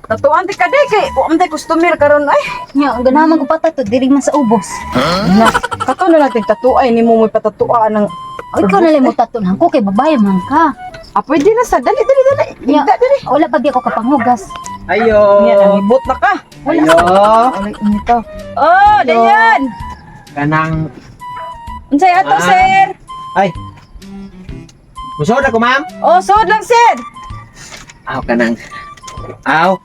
Tatuan ti ka day kay wa man tay customer karon ay. Nya, ganahan man ko patato diri man sa ubos. Na, kato na lang tig tatuay nimo mo'y patatuan ng Ay, ikaw na lang mo tato nang ko kay babae man ka. Ah, pwede na sa dali dali dali. Nya, Dali dali. wala pa di ako kapanghugas. Ayo. Nya, nangibot na ka. Ayo. Alay nito. Oh, dayan. Kanang Unsay ato, Ah. sir? Ay. Musod ako, ma'am. Oh, sud lang, sir. Aw kanang. Aw.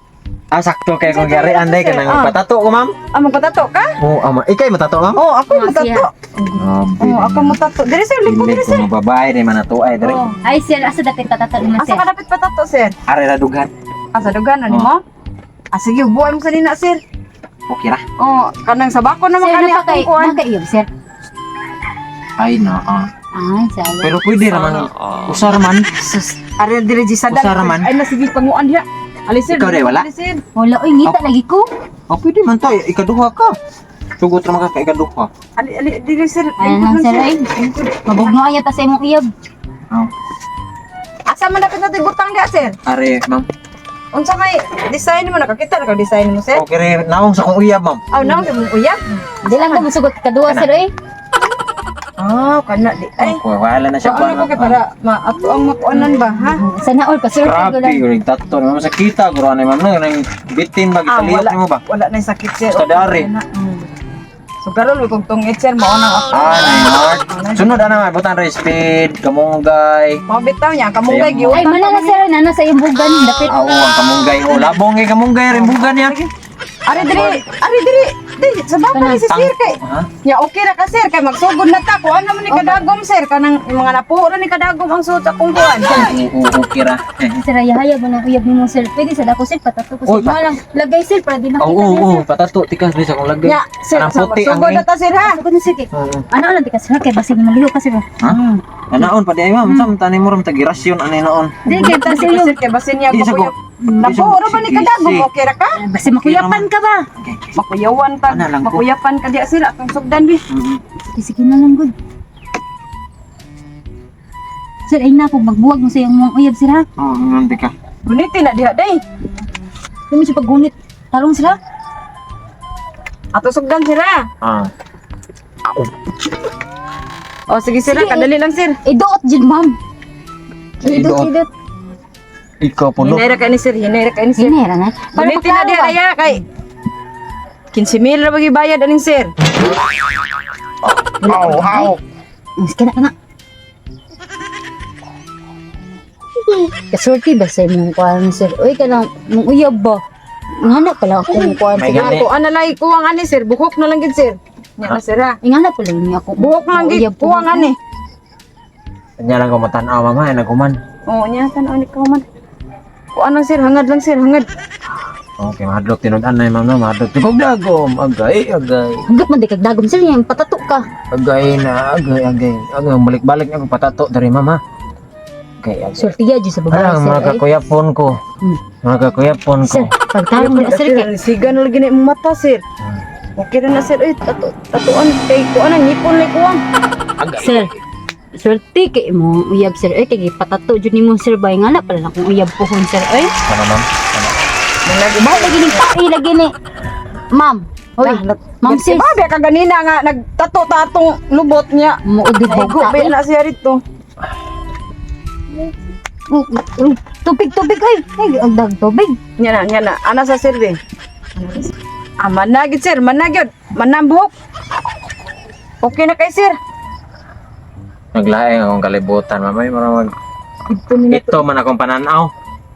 Aw sakto kay kong Unsay gari ato, anday sir? kanang Ah. patato ko, ma'am. Ah, magpatato ka? Oo, ama. Ikay matato, ma'am? Oh, ako Ah, matato. siya. Grabe. Oh, ako matato. Diri sir, lingkod Dili diri ko sir. mga babae di man ato ay diri. Oh. Ay, sir, asa dapit patato naman, Asa sir? ka dapat patato, sir? Are ra dugan. Asa dugan ano mo? Ah, sige, buwan mo sa nina, sir. Okay ra. Oh, kanang sabako naman Sir, kani napa kay akong kuan. naka iyo, sir. Ay na. Ah. Ay, sayang. Pero pwede ra man. Usar man. Sus, Are diri di sa Usa ra man. Ay, na sige panguan diha. Ali sir. Ikaw, Re, wala? Ali, sir. Wala oy, ngita lagi ko. Oh, pwede man tayo. Ikaduha ka. Sugot ra man ka kay ikaduha. Ali ali diri sir. Ay, Lingkod lang, lang, sir, ay. Mabugno ay ta sa imong iyab. Aw. Asa man dapat natin butang diha, sir? Are, ma'am. Unsa may design mo nakakita na ka design mo, sir? Okay re, naong sa kong uyab, ma'am. Aw, naong sa mong uyab. Di lang ko musugot kaduha, sir, oy. Ah, kana di. Ay, Okay, wala na siya paano ko kay para maato ang makuanan ba, ha? Sana all pa, sir. Grabe, yung tato naman sa kita, guro na ma'am, no, nang bitin ba Ah, gitaliyok wala. nimo ba? Wala na sakit, sir. Basta dari. Okay na. So karon kog tungit sir, mao nang ako. Ah, nay heart. Sunod ana ma'am, butan re speed, kamunggay. Mao bitaw niya, kamunggay Ayun. giutang. Ay, manala, sir, nana sa imong bugan dapit. Ah, oo, ang kamunggay. Oh, labong kay kamunggay rin bugan niya. Ari diri, ari diri. Di, sa baka ni si sir kay. Ha? Ya okay ra ka sir kay magsugod na ta kuan naman ni kadagom sir kanang yung mga napuo ra ni kadagom ang suot akong kuan. Oo, okay ra. Sir, ayahaya mo nang uyab nimo, sir. Pwede sa dako, sir, patato ko Oy, sir. Malang lagay, sir, para di makita Oo, niya, oo, sir. patato tikas di sa akong lagay. Ya, sir, Kanang puti ang magsugod na ta sir ha. Sugod na, sir, kay. Oo. Ano lang di ka, sir, kay basin maliho ka, sir. Ha? Anaon pa di ay ma'am, sa tanin mo ram tagirasyon anay noon. Di kay basin Sir, yung sir kay basin niya Di sa ko. ko. Napuo ra ba ni kadagom okay ra ka? basin makuyapan ka ba? Makuyawan ta, Ana lang ko. makuyapan ka diya sir atong sugdan bi. Sige, sige na lang gud. Sir, ay na kung magbuwag mo sa iyong mga uyab, sir, ha. Oo, nganti ka. Gunitin na diha day. Di mo siya paggunit. Tarong sila. Ato sugdan sir ha. Ah. O sige sir, ha, Sige. kadali lang sir. Iduot jud, ma'am. Idot, Iduot. idot. Ikaw po no. Hinay ra kay ni sir, hinay ra kay ni sir. Hinera na. Para Gunitin na maklaro diha ba? daya kay 15,000 ra ba gibayad aning sir? Aw, aw. Sige na, kana. Kasulti ba sa imong kuan, sir? Uy, kanang mong uyab ba? Ingana pala akong kuan, May sir. gani. Ako ana lay kuwang ani sir, buhok na lang gid sir. Nya na sir ha. Ingana pala ni ako. Buhok na lang gid Uyab ko. kuwang ani. Kanya lang ko matan-aw ma'am, ay naghuman. Oo, nya tan ani ka man. Kuan lang sir, hangad lang sir, hangad. Okay, mahadlok tinud-an na ma'am no, mahadlok. Tigog dagom, agay, agay. Hanggat man di kag dagom, sir, yang patato ka. Agay na, agay, agay. Agay, balik-balik na ako patato dari mama. Okay, agay. Sultiya jud sa babae, Ala, sir. mga Ay. kakuyapon ko. Mga kakuyapon ko. Sir, pagtarong mo na, sir, kay Siga na lagi na imong mata sir. Okay ra na sir, oy tato tatuan kay kuan ang ngipon lay kuwang. Agay. Sir, swerte kay mo uyab, sir, ay kay patato jud nimo, sir, bay nga na pala akong uyab pohon, sir, ay. Ano ma'am? Ano? Bahay lagi ning pai lagi ni ma'am. Hoy, ma'am sis. Ba ka ganina nga nagtato ta atong lubot niya. Mo di ba Naigo ba na siya rito. Tubig, tubig, ay. Ay, ang dag tubig. Nya na, nya na. Ana sa sir di. Ah, managid sir, managid. Manambuhok. Okay na kay sir. Naglaing akong kalibutan, ma'am. Ay, mura mag... Ito ni Ito man akong pananaw.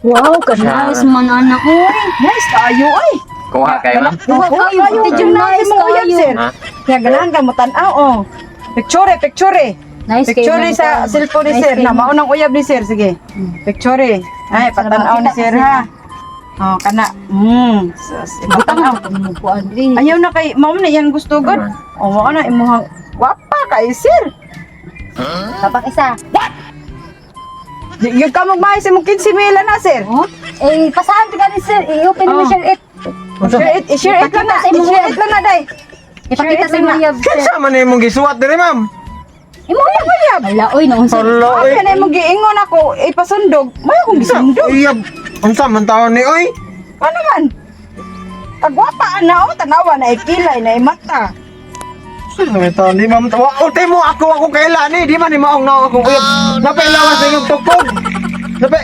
Wow, ka-nice man anak ko. Nice kayo ay. Kuha kay ma'am. Kuha kayo, Kayo, medyo nice mong uyab, kayo. sir. Ha? Nya ganahan ka mo tan-aw oh. Picture, picture. Nice kayo, Picture ma'am. sa cellphone ni Nice sir. kayo, Na ma'am. maunang uyab ni sir, sige. Picture. Ay, patan-aw ni makita sir ka, ha. Oh, kana. Sus, Butang patanaw. ako mo kuan diri. Ayaw na kay mao na iyang gusto gud. Oh, mao na imuhang wapa kay sir. Tapak isa. Di gyud ka magmahay sa imong 15 mil na sir. Oh, eh pasaan ti gani, sir? I-open mo Oh. share it. Share it lang na. Ipakita sa imong Share it lang na day. Ipakita sa imong uyab, sir. Kinsa man imong gisuwat diri ma'am? Imo uyab. Ala, oy, naunsa. Hala, oy. Ay, na imong giingon ako ipasundog. May akong gisundog. Uyab. Unsa man taon ni oy? Ano man? Kagwapa na oh, tanawa na ikilay na mata. Sino may taon di ma'am? Wa ultimo ako ako kailan ni di man ni maong naong akong uyab. Napailawas sa inyong tukog. Napay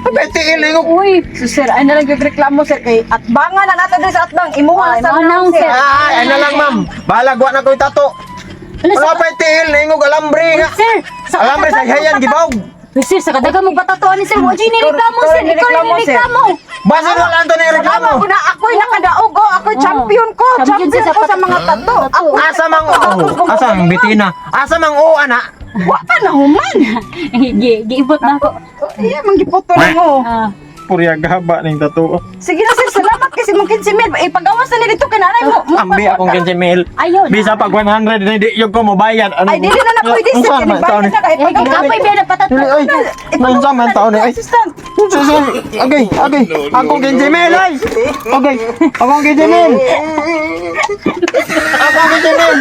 Napay tiil inyong Uy, So sir, ay na lang yung reklamo sir kay atbangan na nato diri sa atbang imuha Ay, na sa manang, sir. sir. Ay, ay na lang ma'am. Balag wa na ko'y tato. Ala, Wala sa, pa'y tiil na ingog alambre nga. sir, sa Alambre sa hayan gibawg. Uy, sir, sa kadaga mo patatuan ni sir. Wa jud ni reklamo, Ikaw sir. ni Ikaw reklamo, ni sir. reklamo. Basta wala anto ni reklamo. Ako na ako'y nakadaog oh, ako'y Oh. champion ko, Champion champion, siya sa ko sa mga tato. Ako Asa mang oo? Asa ang bitina? Asa mang oo ana? Wa pa na human. Gi giibot na ako. Oh, iya manggiputo lang oh. Ah, Purya gaba ning tato. Sige na sir, salamat kasi mong 15 mil. Ipagawas na ni dito kay nanay mo. Ambi akong 15 mil. Ayaw na. Bisa pag 100 na di yung ko mobayad. Ano? Ay, dili na na pwede sir. Unsa man Kini taon ni? bayad na kay Eh, pagawas. kapoy biya na patato. Dili oy. Unsa man taon ni? Ay. Assistant. Sir, okay, okay. Akong 15 mil ay. Okay, akong 15 mil. Akong 15 mil.